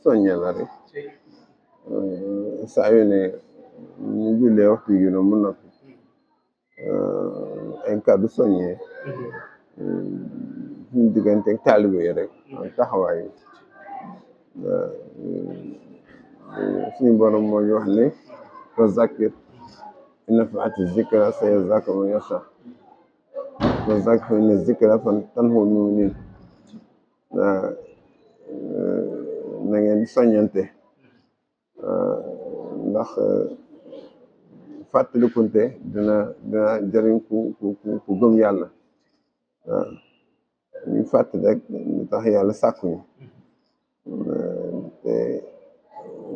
soññe la rek saa yu ne ñu jullee waxtu yu ne mu noppi ay kàddu soññee suñu diggante ak taalibe yi rek taxawaay suñu borom moo ñu wax ne fa zakkir in nafaati zikra sayazakkaru man yaxshaa fa zakkir fa inna zikra tanfa'ul mu'miniin na ngeen soññante ndax fàttalikunte dina jëriñ ku gëm yàlla waaw ñu fàttali rek lu tax yàlla sàkkuñu te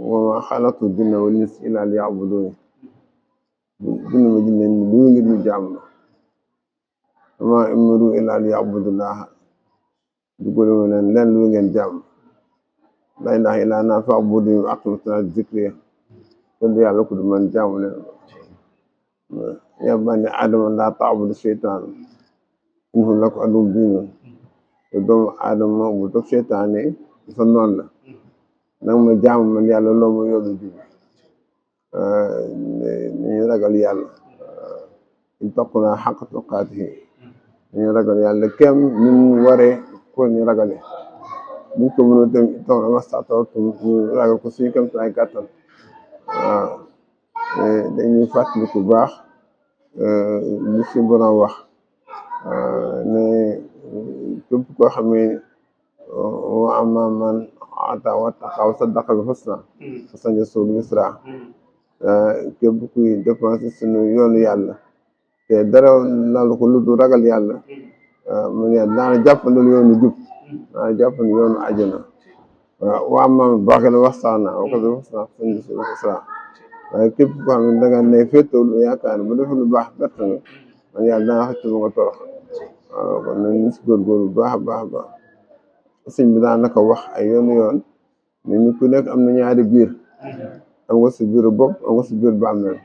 wa maa xalaqtu jinna wal insa illaa liya'buduun jinne ma jinne lu ngir ñu jàmm wa maa umiru illaa liya'budullaaha dugaluma leen lenn lu ngeen jàmm laa ilaaha illaa ana fa'buduuni wa aqiimu salaata zikri kon yàlla ku du man jaamu leen yaa banii aadama laa ta'budu sheytaana innahu lakum aduwwun mubiin te doomu aadama bu topp seytaane sa noon la nag ma jaamu man yàlla loo ma yóbbu jub nañu ragal yàlla ittaqullaaha haqqa tuqaatihi nañu ragal yàlla kem ni mu waree ko ñu ragale buñ ko mënoo tamit itam mastata'tum ñu ragal ko suñu kam ay gàttal waaw dañuy fàttali ku baax li si borom wax ne képp koo xam ne wa ammaa man a'taa wattaqaa wa saddaqa bil husnaa fasanyassiruhu lil yusraa képp kuy dépensé suñu yoonu yàlla te dara lalu ko lu dul ragal yàlla mu ne daana jàppandal yoonu jub daana jàppandal yoonu àjjana waaw wa ammaa man baxila wastagnaa wa kazzaba bil husnaa fasanyassiruhu lil yusraa waaye képp koo xam ne danga ne féetewul yaakaar bu defee lu baax perte nga man yàlla dana xëcc ba nga torox waaw kon nañu si góorgóorlu bu baax a baax a baax sëñ bi daanaka wax ay yoon mais ñu ku nekk am na ñaari biir am nga sa biiru bopp am nga sa biir bàmmeel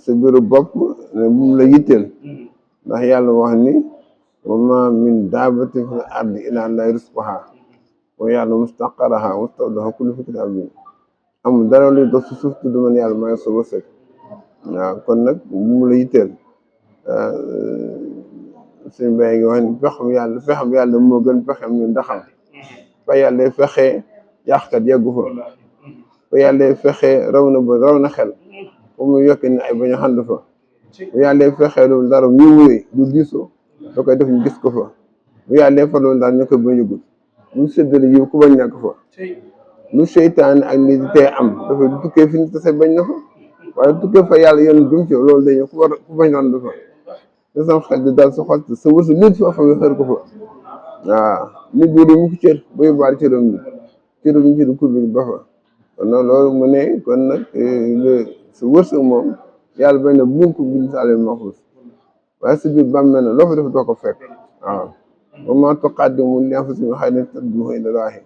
sa biiru bopp ne bu mu la yitteel ndax yàlla wax ni wa maa min daabbatin fil ardi illaa Allaahu rizquhaa wa ya'lamu mustaqarrahaa wa mustawda'ahaa kullun fii kitaabin mubiin amul dara luy dox si suuf tudd man yàlla maa ngi soog a sëkk waaw kon nag bu mu la yitteel suñu mbéy ngi wax ni pexam yàlla moo gën pexem ñu ndaxam fa yàlla fexe yàqkat yeggu fa yàlla fexe raw na xel fa mu yokk ni ay bañ a xand fa yàlla fexe loolu dara ñu wéy du diisoo da koy def ñu gis ko fa bu yàlla fa loolu daal ñu koy bañ a gudd ñu séddale yiw ku bañ nekk fa lu seytaane ak nit tey am dafa tukkee fi ñu tase bañ na fa waaye tukkee fa yàlla yoon jum ci loolu dañu ku bañ randu fa da sam xel di dal sa xol sa wërsu nit foofa nga xër ko fa waaw nit bi di mu ko cër ba yóbbaale cëram ñu ci du kurbi ba fa kon nag loolu mu ne kon nag sa wërsëg moom yàlla bañ na buñ ko bind sa alal maxfuus waaye si biir bàmmeel na loo fa def doo ko fekk waaw wa maa tuqaddimu li anfusikum min xayrin tajiduuhu inda Allaahi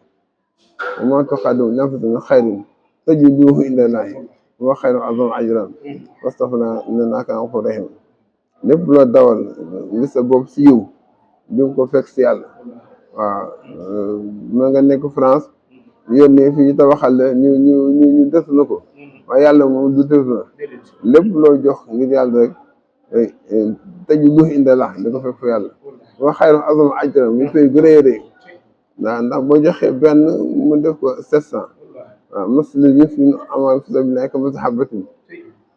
wa maa tuqaddimu li anfusikum min xayrin tajiduuhu inda Allaahi huwa xayrun wa a'zamu ajran wastaghfirullaaha inna Allaaha kaana gafuuran rahiim lépp loo dawal li sa bopp si yiw di nga ko fekk si yàlla waaw mën nga nekk France yónnee fi ñu tabaxal la ñu def na ko waaye yàlla moom du def na lépp loo jox ngir yàlla rek tajiduuhu inda Allaahi da ko fekk fa yàlla wa xayrun wa a'zamu ajran mu fay gën a rëy ndax boo joxee benn mu def ko 700 waaw masalu yunfiqu amwaalahum fii sabiilillaahi kamathali habbatin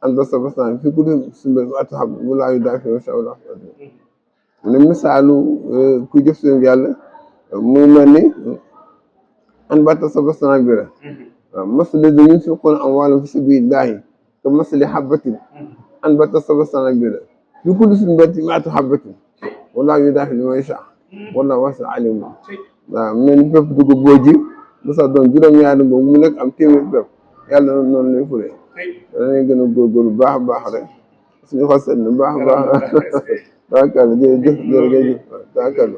anbatat sab'a sanaabil fii kulli sunbulatin mi'atu habba wallaahu yudaa'ifu liman yashaa'u mu ne misaalu ku jëf seen yàlla mu mel ni anbatat sab'a sanaabil waaw masalu yunfiquuna amwaalahum fii sabiilillaahi kamathali habbatin anbatat sab'a sanaabil fii kulli sunbulatin mi'atu habbatin wallaahu yudaa'ifu liman yashaa'u wallaahu waasi'un aliim waaw mel ni bépp dugub boo ji bu sax doon juróom-ñaari boobu mu nekk am téeméer bépp yàlla noonu lay fure danañ gën a góorgóorlu baax a baax rek suñu xol seet na baax a baax taakal jërëjëf taakal